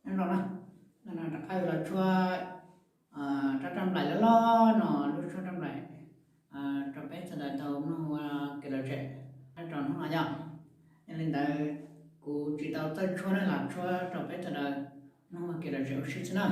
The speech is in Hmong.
Nyob zoo na, no rov qab los tshuab rab raj nplaim loj loj no, lub tshuab raj nplaim rau peb sawv daws tau mloog ua kev lom zem nyob rau hnub no yog. Yog li ntawd kuv tsis tau txawj tshuab na, los tshuab rau peb sawv daws mloog ua kev lom zem ua si xwb na.